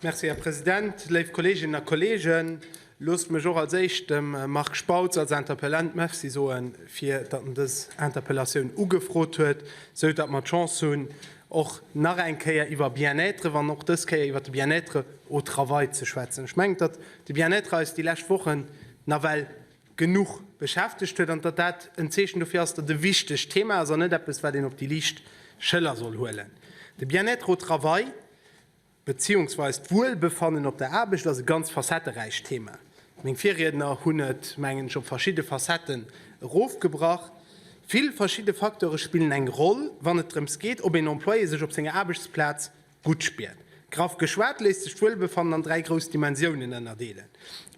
Merci, Här President. Léif Kolleeginnen a Kolleegen, loosst mech och als Éischt dem Marc Spautz als Interpellant Merci soen, fir datt en dës Interpellatioun ugefrot huet, sou datt mer d'Chance hunn, och nach eng Kéier iwwer Bien-être, wann och dës Kéier iwwert de Bien-être au travail ze schwätzen. Ech mengen, datt de Bien-être eis déi lescht Wochen nawell genuch beschäftegt huet an datt dat en Zeechen dofir ass, datt e wichtegt Thema ass an net eppes, wat een op déi liicht Schëller soll huelen. De Bien-être au travail beziehungsweis d'Wuelbefannen op der Aarbecht ass e ganz facetteräicht Thema. Meng Virriedner hunn et, mengen ech, op verschidde Facetten erofgebrach. Vill verschidde Facteure spillen eng Roll, wann et drëms geet, ob een Employé sech op senger Aarbechtsplaz gutt spiert. Graff geschwat léisst sech d'Wuelbefannen an 3 grouss Dimensiounen ënnerdeelen.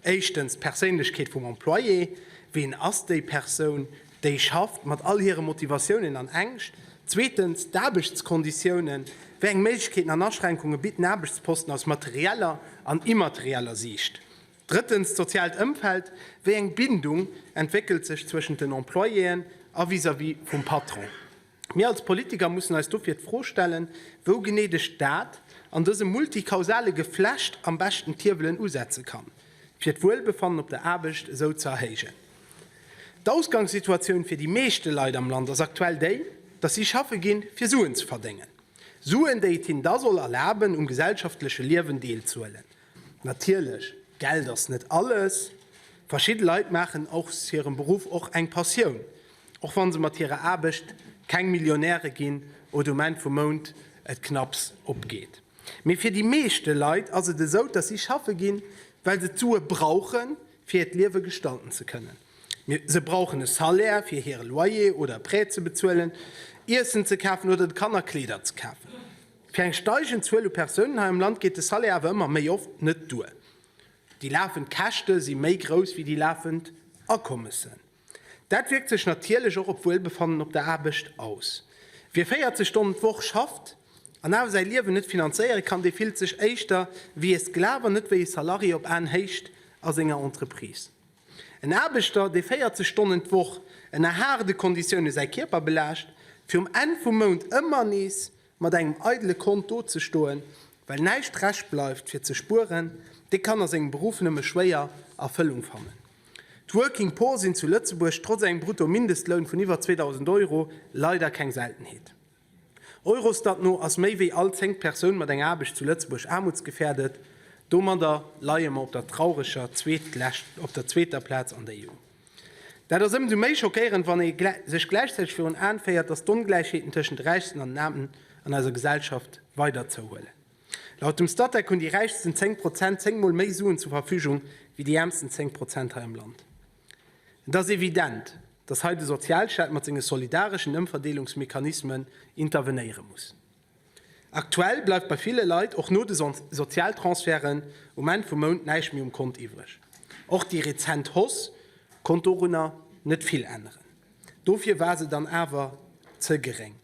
Éischtens d'Perséinlechkeet vum Employé, Ween ass déi Persoun, déi schafft, mat all hire Motivatiounen an Ängscht? Zweetens d'Aarbechtskonditiounen, Wéi eng Méiglechkeeten an Aschränkunge bitt den Aarbechtsposten aus materieller an immaterieller Siicht? Drëttens d'soziaalt Ëmfeld, Wéi eng Bindung entwéckelt sech zwëschent den Employéen a vis-à-vis vum Patron? Mir als Politiker mussen eis dofir d'Fro stellen, wou genee de Staat an dësem multikausale Geflecht am beschten d'Hiewelen usetze kann, fir d'Wuelbefannen op der Aarbecht esou ze erhéijen. D'Ausgangssituatioun fir déi meeschte Leit am Land ass aktuell déi, dass si schaffe ginn, fir Suen ze verdéngen. Suen, déi et hinnen da soll erlaben, um gesellschaftleche Liewen deelzehuelen. Natierlech, Geld ass net alles. Verschidde Leit maachen aus hirem Beruff och eng Passioun. Och wann se mat hirer Aarbecht keng Millionäre ginn oder um Enn vum Mount et knapps opgeet. Mee fir déi meeschte Leit ass et esou, dass si schaffe ginn, well se d'Sue brauchen, fir hiert Liewe gestalten ze kënnen. Se brauchen e Salaire, fir hire Loyer oder e Prêt ze bezuelen, Iessen ze kafen oder de Kanner Kleeder ze kafen. Fir eng steigend Zuel u Persounen hei am Land geet de Salaire awer ëmmer méi oft net duer. Déi lafend Käschte si méi grouss wéi déi lafend Akommessen. Dat wierkt sech natierlech och op d'Wuelbefannen op der Aarbecht aus. Wie 40 Stonnen d'Woch schafft an awer säi Liewen net finanzéiere kann, dee fillt sech éischter wéi e Sklav an net wéi e Salarié op Aenhéicht a senger Entreprise. En Aarbechter, dee 40 Stonnen d'Woch ënner haarde Konditioune säi Kierper belaascht, fir um Enn vum Mount ëmmer nees mat engem eidele Kont do ze stoen, well näischt Rescht bleift fir ze spueren, dee kann a sengem Beruff nëmme schwéier Erfëllung fannen. D'Working Poor sinn zu Lëtzebuerg trotz engem Brutto-Mindestloun vun iwwer 2.000 Euro leider keng Seltenheet. Eurostat no ass méi wéi all zéngt Persoun mat enger Aarbecht zu Lëtzebuerg aarmutsgefährdet. Domadder leie mer op der traureger zweetlescht op der zweeter Plaz an der EU. Dat ass ëmsou méi schockéierend, wann ee sech gläichzäiteg virun Aen féiert, datt d'Ongläichheeten tëschent de Räichsten an den Aarmen an eiser Gesellschaft weider zouhuelen. Laut dem Statec hunn déi räichsten 10 Prozent 10 Mol méi Suen zur Verfügung wéi déi äermsten 10 Prozent hei am Land. Et ass evident, datt hei de Sozialstaat mat senge solidareschen Ëmverdeelungsmechanismen intervenéiere muss. Aktuell bleift bei ville Leit och no de Sozialtransferten um Enn vum Mount näischt méi um Kont iwwreg. Och déi rezent Hausse konnt dorunner net vill änneren. Dofir war se dann awer ze geréng.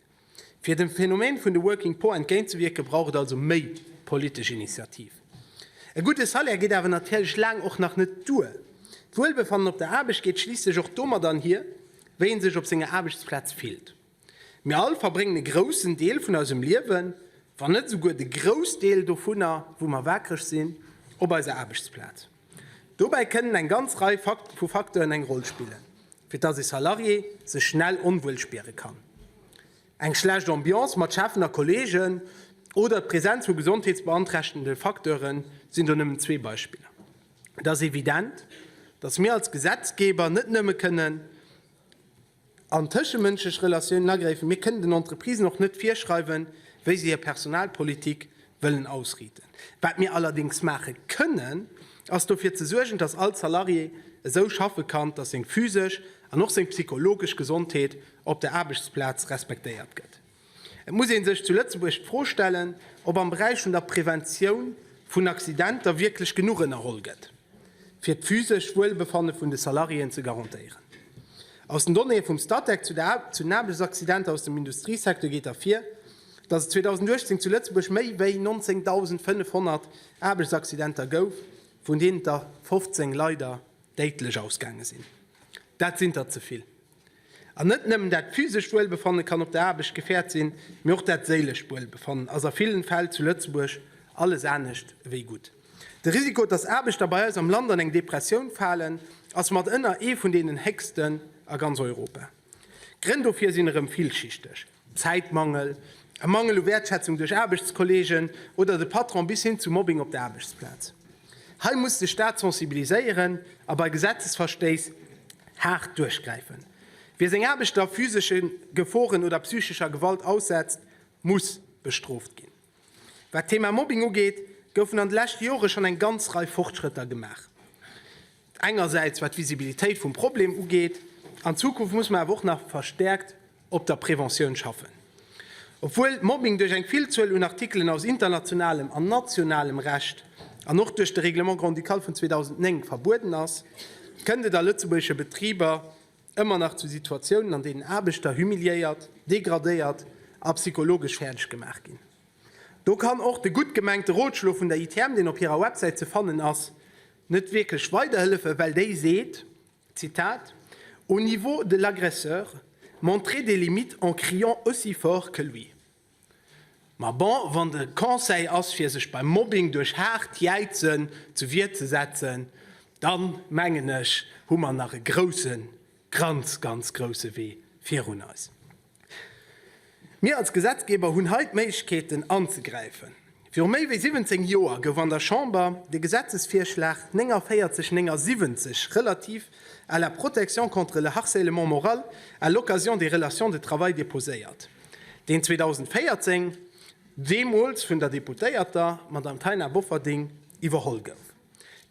Fir dem Phänomen vun de Working Poor entgéintzewierken, brauch et also méi politesch Initiativ. E gudde Salaire geet awer natierlech laang och nach net duer. D'Wuelbefannen op der Aarbecht geet schliisslech och domat anhier, wéi ee sech op senger Aarbechtsplaz fillt. Mir all verbréngen e groussen Deel vun eisem Liewen, wann net esouguer de Groussdeel dovunner, wou mer wakereg sinn, op eiser Aarbechtsplaz. Dobäi kënnen eng ganz Rei vu Facteuren eng Roll spillen, fir dass e Salarié sech schnell onwuel spiere kann. Eng schlecht Ambiance mat Cheffen a Kolleegen oder d'Presenz vu gesondheetsbeanträchtende Facteure sinn do nëmmen zwee Beispiller. Et ass evident, dass mir als Gesetzgeber net nëmme kënnen an tëschemënschlech Relatiounen agräifen. Mir kënnen den Entreprisen och net virschreiwen, wéi se hir Personalpolitik wëllen ausriiten. Wat mir allerdéngs maache kënnen, ass dofir ze suergen, dass all Salarié esou schaffe kann, dass seng physesch an och seng psychologesch Gesondheet op der Aarbechtsplaz respektéiert gëtt. Et muss ee sech zu Lëtzebuerg d'Fro stellen, ob am Beräich vun der Preventioun vun Accidenter wierklech genuch ënnerholl gëtt, fir d'physesch Wuelbefanne vun de Salariéen ze garantéieren. Aus den Donnéeë vum Statec zu den Aarbechtsaccidenter aus dem Industriesecteur geet ervir, datt et 2018 zu Lëtzebuerg méi wéi 19.500 Aarbechtsaccidenter gouf, vun deenen der 15 leider déidlech ausgaange sinn. Dat sinn der ze vill. An net nëmmen dat physescht Wuelbefanne kann op der Aarbecht gefäert sinn, mee och dat séilescht Wuelbefannen ass a villen Fäll zu Lëtzebuerg. Alles anescht ewéi gutt. De Risiko, dass Aarbechter bei eis am Land an eng Depressioun falen, ass matënner ee vun deenen héchsten a ganz Europa. D'Grënn dofir sinn erëm villschichteg, Zäitmangel, e Mangel u Wäertschätzung duerch Aarbechtskolleegen oder de Patron bis hin zu Mobbing op der Aarbechtsplaz. Hei muss de Staat sensibiliséieren a bei Gesetzesverstéiss haart duerchgräifen. Wie seng Aarbechter physesche Geforen oder psychescher Gewalt aussetzt, muss bestrooft ginn. Wat d'Thema Mobbing ugeet, goufen an de leschte Jore schonn eng ganz Rei Fortschrëtter gemaach. Engersäits wat d'Visibilitéit vum Problem ugeet, an Zukunft muss mer awer och nach verstäerkt op der Preventioun schaffen. Obwuel Mobbing duerch eng Villzuel un Artikelen aus internationalem an nationalem Recht an och duerch de Règlement grand-ducal vun 2009 verbueden ass, kënnt et a lëtzebuergesche Betriber ëmmer nach zu Situatiounen, an deenen Aarbechter humiliéiert, degradéiert a psychologesch fäerdeg gemaach ginn. Do kann och de gutt gemengte Rotschlo vun der ITM, deen op hirer Websäit ze fannen ass, net wierklech weiderhëllefen, well déi seet, Zitat, Au niveau de l'agresseur, montrer des limites en criant aussi fort que lui. Ma bon, wann de Conseil ass fir sech beim Mobbing duerch haart Jäizen zu Wier ze setzen, dann mengen ech hu mer nach e groussen, ganz, ganz grousse Wee virun eis. Mir als Gesetzgeber hunn hei d'Méiglechkeeten anzegräifen. Viru méi wéi 17 Joer gouf an der Chamber de Gesetzesvirschlag 4979 relatif à la protection contre le harcèlement moral à l'occasion des relations de travail déposéiert, deen 2014 deemools vun der Deputéierter Madame Taina Bofferding iwwerholl gouf.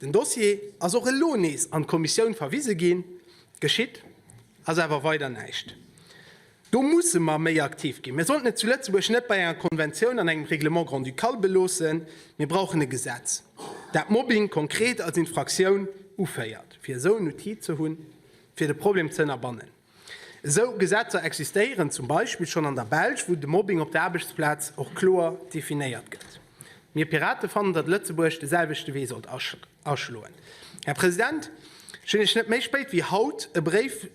Den Dossier ass och elo nees an d'Kommissioun verwise ginn. Geschitt ass awer weider näischt. Do musse mer méi aktiv ginn. Mir sollten et zu Lëtzebuerg net bei enger Konventioun an engem Règlement grand-ducal beloossen. Mir brauchen e Gesetz, dat Mobbing konkret als Infraktioun uféiert, fir esou en Outil ze hunn, fir de Problem ze ënnerbannen. Esou Gesetzer existéieren zum Beispill schonn an der Belsch, wou de Mobbing op der Aarbechtsplaz och kloer definéiert gëtt. Mir Pirate fannen, datt Lëtzebuerg de selwechte Wee sollt aschloen. Här President, ech hunn Iech net méi spéit wéi haut e Bréif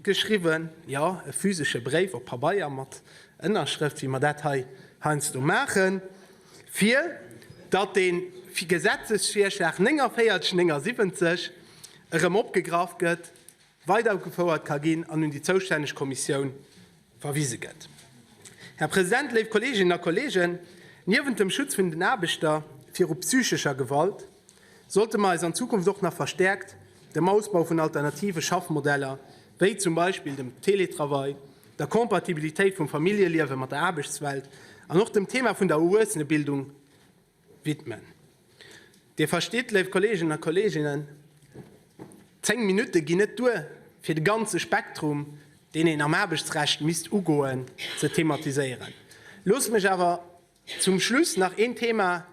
geschriwwen, jo, e physesche Bréif op Pabeier mat Ënnerschrëft, wéi mer dat hei heiansdo maachen, fir datt dee Gesetzesvirschlag 49 79 erëm opgegraff gëtt, weidergefouert ka ginn an un déi zoustänneg Kommissioun verwise gëtt. Här President, léif Kolleeginnen a Kolleegen, niewent dem Schutz vun den Aarbechter viru psychescher Gewalt sollte mer eis an Zukunft och nach verstäerkt dem Ausbau vun alternative Schaffmodeller, wéi zum Beispill dem Teletravail, der Compatibilitéit vum Familljeliewe mat der Aarbechtswelt an och dem Thema vun der Erwuessenebildung widmen. Dir verstitt, léif Kolleegen a Kolleeginnen, zéng Minutte ginn net duer, fir de ganze Spektrum, deen een am Aarbechtsrecht misst ugoen, ze thematiséieren. Loosst mech awer zum Schluss nach een Thema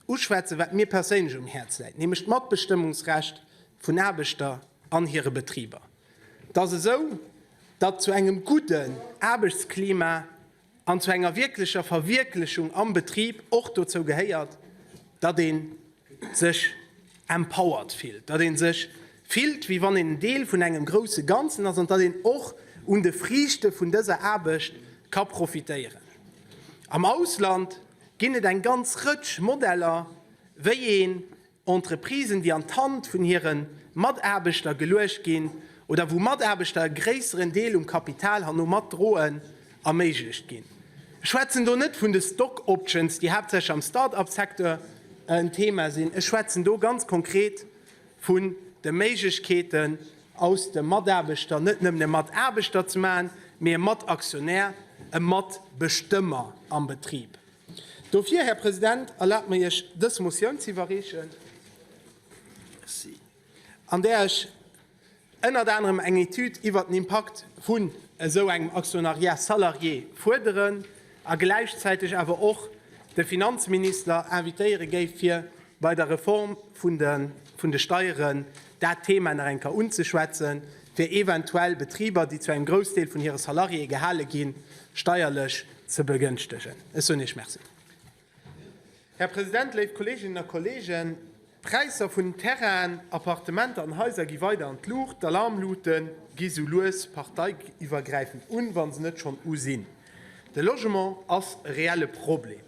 uschwätzen, wat mir perséinlech um Häerz läit, nämlech d'Matbestëmmungsrecht vun Aarbechter an hire Betriber. Et ass esou, datt zu engem gudden Aarbechtsklima an zu enger wierklecher Verwierklechung am Betrib och dozou gehéiert, datt ee sech empowered fillt, datt ee sech fillt, wéi wann een en Deel vun engem grousse Ganzen ass an datt een och un de Friichte vun dëser Aarbecht ka profitéieren. Am Ausland ginn et eng ganz Rëtsch Modeller, wéi een Entreprisen, déi an d'Hand vun hire Mataarbechter geluecht ginn oder wou Mataarbechter e gréisseren Deel um Kapital herno matdroen, erméiglecht ginn. Ech schwätzen do net vun de Stock options, déi haaptsächlech am Start-up-Secteur en Thema sinn. Ech schwätzen do ganz konkret vun de Méiglechkeeten, aus dem Mataarbechter net nëmmen e Mataarbechter ze maachen, mee e Mataktionär, e Matbestëmmer am Betrib. Dofir, Här President, erlaabt mer Iech dës Motioun ze iwwerreechen, an där ech ënnert anerem eng Etüd iwwert den Impakt vun esou engem Actionnariat salarié fuerderen a gläichzäiteg awer och de Finanzminister invitéiere géif, fir bei der Reform vun de Steieren dat Thema nach eng Kéier unzeschwätzen, fir eventuell Betriber, déi zu engem Groussdeel vun hire Salariéë gehale ginn, steierlech ze begënschtegen. Ech soen Iech Merci. Här President, léif Kolleeginnen a Kolleegen, d'Präisser vun Terrainen, Appartementer an Haiser gi weider an d'Luucht. D'Alarmlute gi sou lues parteiiwwergräifend un, wa se net schonn u sinn. De Logement ass e reelle Problem.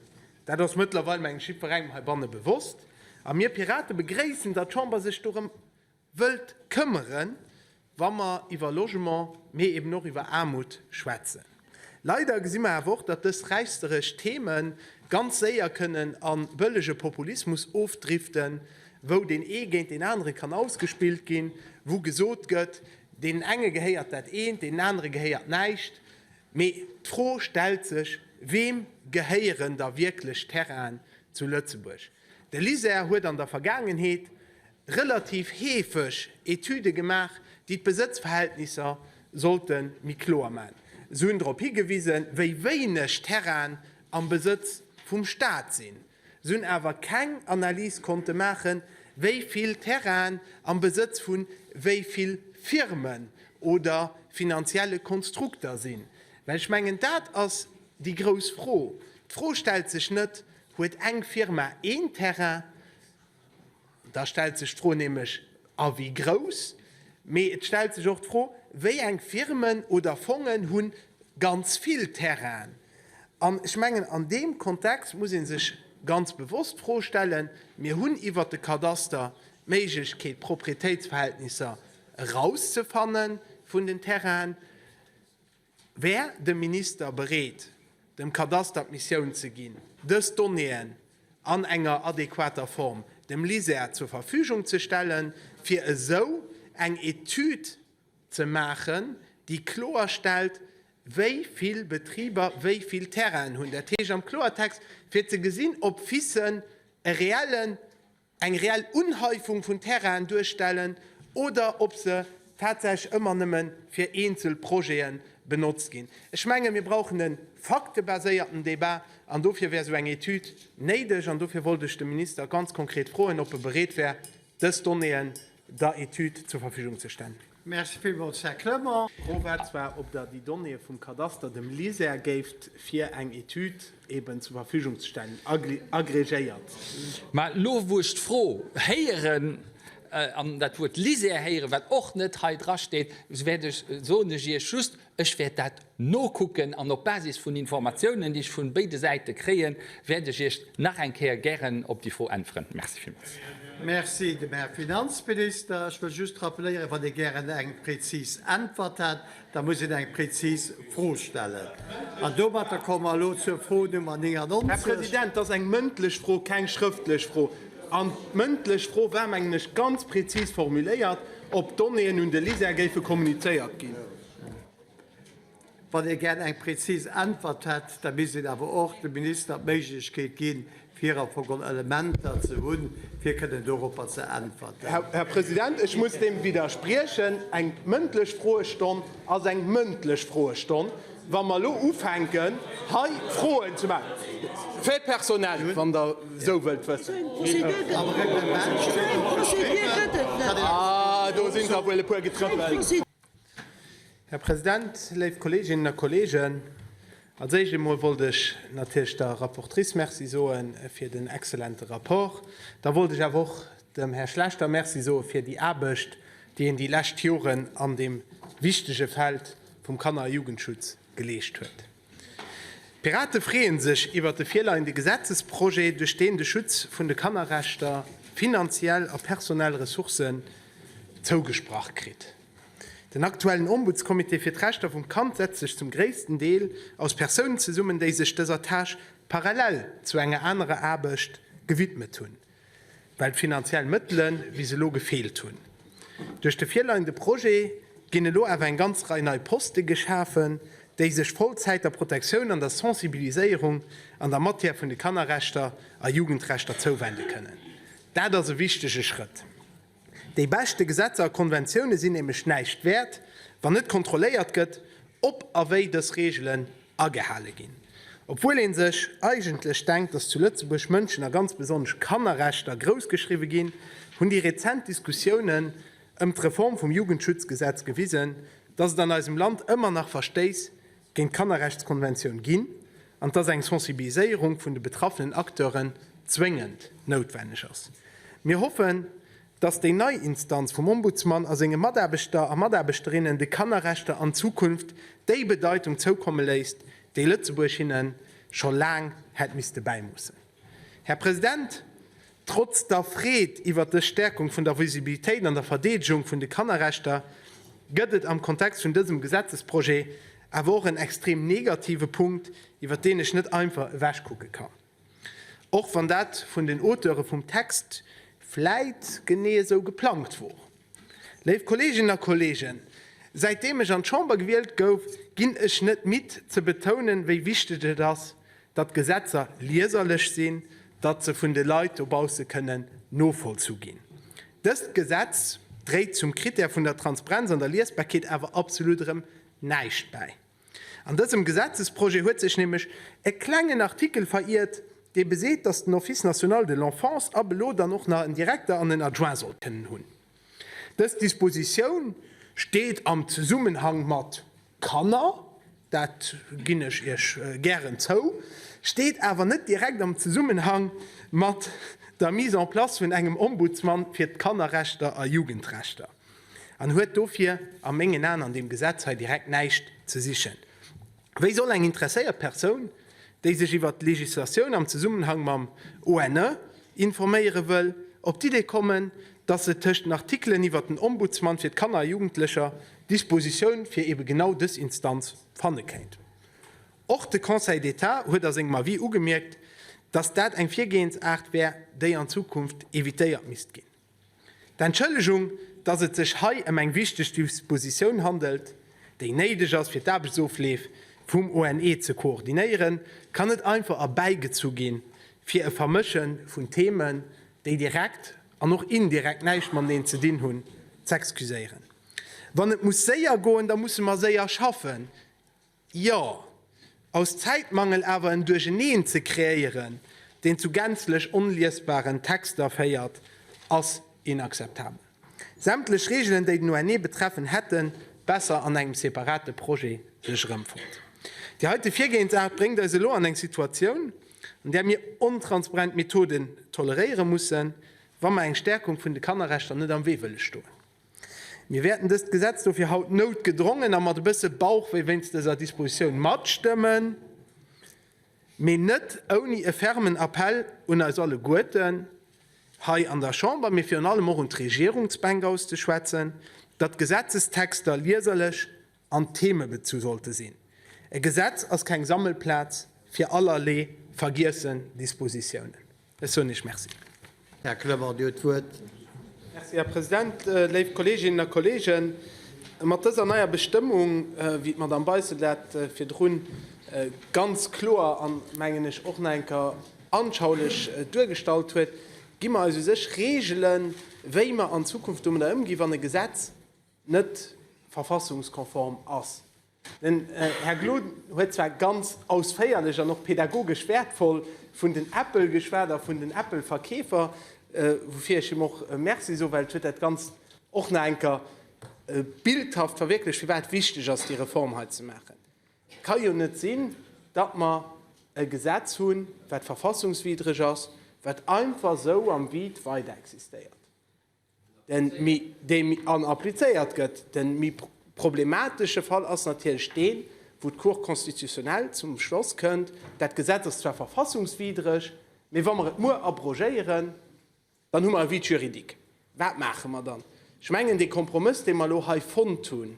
Dat ass mëttlerweil, mengen ech, jiddwerengem heibanne bewosst. A mir Pirate begréissen, datt d'Chamber sech dorëm wëllt këmmeren, wa mer iwwer Logement, mee eben och iwwer Aarmut schwätzen. Leider gesi mer awer och, datt dës räisseresch Theme ganz séier kënnen a bëllege Populismus ofdriften, wou deen ee géint deen anere kann ausgespillt ginn, wou gesot gëtt, deenen enge gehéiert dat eent, deenen anere gehéiert näischt. Mee d'Fro stellt sech, Weem gehéieren da wierklech Terrainen zu Lëtzebuerg? De LISER huet an der Vergaangenheet relativ heefeg Etüde gemaach, déi d'Besëtzverhältnisser sollte méi kloer maachen. Se hunn drop higewisen, wéi wéineg Terrainen am Besëtz vum Staat sinn. Se hunn awer keng Analys konnte maachen, wéi vill Terrainen am Besëtz vu wéi vill Firmen oder finanzielle Konstrukter sinn. Well ech mengen, dat ass déi grouss Fro. D'Fro stellt sech net, Huet eng Firma een Terrain? Da stellt sech d'Fro nämlech, a wéi grouss? Mee et stellt sech och d'Fro, wéi eng Firmen oder Fongen hu ganz vill Terrainen? An ech mengen, an deem Kontext muss ee sech ganz bewosst d'Fro stellen, Mir hunn iwwert de Kadaster d'Méiglechkeet, d'Proprietéitsverhältnisser erauszefanne vun den Terrainen. Wär de Minister bereet, dem Kadaster d'Missioun ze ginn, dës Donnéeën an enger adequater Form dem LISER zur Verfügung ze stellen, fir esou eng Etüd ze maachen, déi kloerstellt, wéi vill Betriber wéi vill Terrainen hunn, dat heescht am Kloertext, fir ze gesinn, ob FICen e reellen eng reell Unhäufung vun Terrainen duerstellen oder ob se tatsächlech ëmmer nëmme fir eenzel Projete benotzt ginn. Ech menge mir brauchen e faktebaséierten Débat an dofir wär esou eng Etüd néideg an dofir wollt ech de Minister ganz konkret froen, ob e bereet wär, dës Donnéeën der Etüd zur Verfügung ze stellen. Merci villmools, Här Clement. D'Fro war zwar, ob Der déi Donnéeë vum Kadaster dem LISER géift fir eng Etüd eben zur Verfügung ze stellen, agrégéiert. Mä elo, wou ech d'Fro héieren an dat Wuert LISER héieren, wat och net hei drasteet, wäert ech, soen ech Iech just, Ech wäert dat nokucken an op Basis vun Informatiounen, déi ech vu béide Säite kréien, wäert ech Iech nach eng Kéier gären op déi Fro äntweren. Merci villmools. Merci dem Här Finanzminister. Ech wëll just rappeléieren, wann ee gären eng prezis Äntwert hätt, da muss een eng prezis Fro stellen. An domatter komme mer elo zur Fro Nummer 99. Här President, dat ass eng mëndlech Fro, keng schrëftlech Fro. An d'mëndlech Fro war, mengen ech, ganz prezis formuléiert, ob d'Donnéeën un de LISER géife kommunizéiert ginn. Wann ee gär eng prezis Äntwert hätt, da misst een awer och dem Minister d'Méiglechkeet ginn, fir am Fong geholl Elementer ze hunn, fir kënnen doropper ze äntwerten. Här President, ech muss deem widderspriechen. Eng mëndlech Froestonn ass eng mëndlech Froestonn. Wa mer elo ufänken, hei Froen ze maachen, Fait personnel, wann Der esou wëllt wëssen. Ah, do sinn der wuel e puer getrëppelt. Här President, léif Kolleeginnen a Kolleegen, als éischt emol wollt ech natierlech der Rapportrice Merci soe fir den exzellente Rapport. Da wollt ech awer och dem Här Schlechter Merci soe fir déi Aarbecht, déi en déi lescht Joren an deem wichtege Feld vum Kanner a Jugendschutz geleescht huet. D'Pirate freeë sech iwwert de virleiende Gesetzesprojet, duerch deen de Schutz vun de Kannerrechter finanziell a personell Ressourcen zougesprach kritt. Den aktuellen Ombudscomité fir d'Rechter vum Kand setzt sech zum gréissten Deel aus Persounen zesummen, déi sech dëser Tâche parallel zu enger anerer Aarbecht gewidmet hunn, well d'finanziell Mëttele bis elo gefeelt hunn. Duerch de virleiende Projet ginn elo awer eng ganz Rei nei Poste geschafen, déi sech Vollzäit der Protektioun an der Sensibiliséierung an der Matière vun de Kannerrechter a Jugendrechter zouwende kënnen. Dat ass e wichtege Schrëtt. Déi beschte Gesetzer a Konventioune sinn nämlech näischt wäert, wann net kontrolléiert gëtt, ob a wéi dës Reegelen agehale ginn. Obwuel ee sech eigentlech denkt, datt zu Lëtzebuerg Mënschen a ganz besonnesch Kannerrechter groussgeschriwwe ginn, hunn déi rezent Diskussiounen ëm d'Reform vum Jugendschutzgesetz gewisen, datt et an eisem Land ëmmer nach Verstéiss géint d'Kannerrechtskonventioun ginn an dass eng Sensibiliséierung vun de betraffenen Acteuren zwéngend noutwenneg ass. Mir hoffen, dass déi nei Instanz vum Ombudsman a senge Mataarbechter a Mataarbechterinnen de Kannerrechter an Zukunft déi Bedeitung zoukomme léisst, déi Lëtzebuerg hinne scho laang hätt misste bäimoossen. Här President, trotz der Freed iwwert dës Stärkung vun der Visibilitéit an der Verdeedegung vun de Kannerrechter gëtt et am Kontext vun dësem Gesetzesprojet awer och en extrem negative Punkt, iwwert deen ech net einfach ewechkucke kann, och wann dat vun den Auteure vum Text vläit genee esou geplangt wor. Léif Kolleeginnen a Kolleegen, säitdeem ech an d'Chamber gewielt gouf, ginn ech net midd ze betounen, wéi wichteg et ass, datt Gesetzer lieserlech sinn, datt se vun de Leit dobausse kënnen novollzu ginn. Dëst Gesetz dréit zum Critère vun der Transparenz an der Liesbarkeet awer absolut erëm näischt bäi. An dësem Gesetzesprojet huet sech nämlech e klengen Artikel veriert, dee beseet, datt den Office national de l'enfance ab elo dann och nach en Direkter an en Adjoint soll kënnen hunn. Dës Dispositioun steet am Zesummenhang mat Kanner, dat ginn ech Iech gären zou, steet awer net direkt am Zesummenhang mat der Mise en place vun engem Ombudsman fir d'Kannerrechter a Jugendrechter an huet dofir a mengen Aen an deem Gesetz hei direkt näischt ze sichen. Wéi soll eng interesséiert Persoun, déi sech iwwert d'Legislatioun am Zesummenhang mam ONE informéiere wëll, op d'Idee kommen, dass se tëscht den Artikelen iwwert den Ombudsman fir d'Kanner a Jugendlecher Dispositioun fir ebe genau dës Instanz fanne kéint. Och de Conseil d'État huet a sengem Avis ugemierkt, dass dat eng Virgehensaart wär, déi an Zukunft evitéiert misst ginn. D'Entschëllegung, dass et sech hei ëm eng wichteg Dispositioun handelt, déi néideg ass, fir d'Aarbechtsofleef vum ONE ze koordinéieren, kann net einfach erbäigezu ginn, fir e Vermësche vun Themen, déi direkt an och indirekt näischt mateneen ze dinn hunn, z'excuséieren. Wann et muss séier goen, da musse mer séier schaffen. Jo, aus Zäitmangel awer en Duercheneen ze kreéieren, deen zu gänzlech onliesbaren Texter féiert, ass inakzeptabel. Sämtlech Reegelen, déi den ONE betreffen, hätte besser an engem separate Projet sech erëmfonnt. Déi heite Virgehensaart bréngt eis elo an eng Situatioun, an där mir ontransparent Methoden toleréiere mussen, wa mer eng Stärkung vun de Kannerrechter net am Wee wëlle stoen. Mir wäerten dëst Gesetz dofir haut noutgedrongen a mat e bësse Bauchwéi wéinst dëser Dispositioun matstëmmen, mee net ouni e fermen Appell un eis alleguerten hei an der Chamber, mee virun allem och un d'Regierungsbänk auszeschwätzen, datt Gesetzestexter lieserlech an themebezu sollte sinn. E Gesetz ass keng Sammelplaz fir allerlee vergiessen Dispositiounen. Ech soen Iech Merci. Här Clement, Dir hutt d'Wuert. Merci, Här President. Léif Kolleeginnen a Kolleegen, mat dëser neier Bestëmmung, wéi d'Madame Beissel dat virdrun ganz kloer an, mengen ech, och nach eng Kéier anschaulech duergestallt huet, gi mer eis u sech Reegelen, wéi mer an Zukunft domadder ëmginn, wann e Gesetz net verfassungskonform ass. Den Här Gloden huet zwar ganz ausféierlech an och pädagogesch wäertvoll vun den Äppel geschwat a vun den Äppelverkeefer, woufir ech him och Merci soen, well et huet dat Ganzt och nach eng Kéier bildhaft verwierklecht, firwat et wichteg ass, déi Reform hei ze maachen. Et ka jo net sinn, datt mer e Gesetz hunn, wat verfassungswidreg ass, wat einfach esou am Vide weiderexistéiert. Den méi dee an applizéiert gëtt. Den méi problematesche Fall ass natierlech deen, wou d'Cour constitutionnelle zum Schloss kënnt, dat Gesetz ass zwar verfassungswidreg, mee wa mer et muer abrogéieren, dann hu mer e Vide juridique. Wat maache mer dann? Ech mengen, dee Kompromëss, dee mer elo hei fonnt hunn,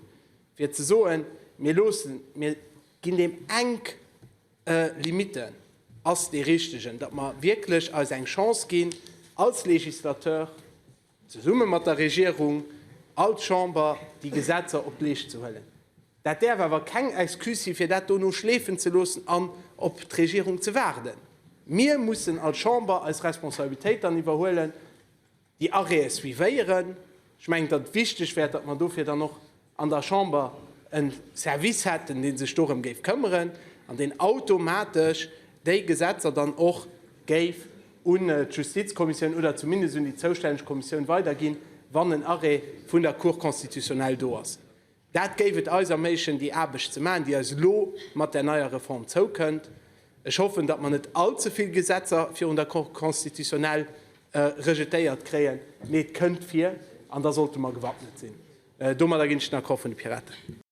fir ze soen, mir loossen, mir ginn deem enk Limite, ass dee richtegen, datt mer wierklech eis eng Chance ginn als Législateur, zesumme mat der Regierung, als Chamber, déi Gesetzer op d'Leescht ze huelen. Dat däerf awer keng Excuse si fir dat dono schleefen ze loossen an op d'Regierung ze waarden. Mir mussen als Chamber eis Responsabilitéit dann iwwerhuelen. déi Arrêtë suivéieren. Ech mengen, datt et wichteg wär, datt mer dofir dann och an der Chamber e Service hätten, dee sech dorëm géif këmmeren an deen automatesch déi Gesetzer dann och géif un d'Justizkommissioun oder zumindest un déi zoustänneg Kommissioun weiderginn, wann en Arrêt vun der Cour constitutionnelle do ass. Dat géif et eis erméiglechen, déi Aarbecht ze maachen, déi eis elo mat där neier Reform zoukënnt. Ech hoffen, datt mer net allze vill Gesetzer virun der Cour constitutionnelle rejetéiert kréien, mee et kënnt vir an da sollte mer gewappnet sinn. Domadder ginn ech den Accord vun de Piraten.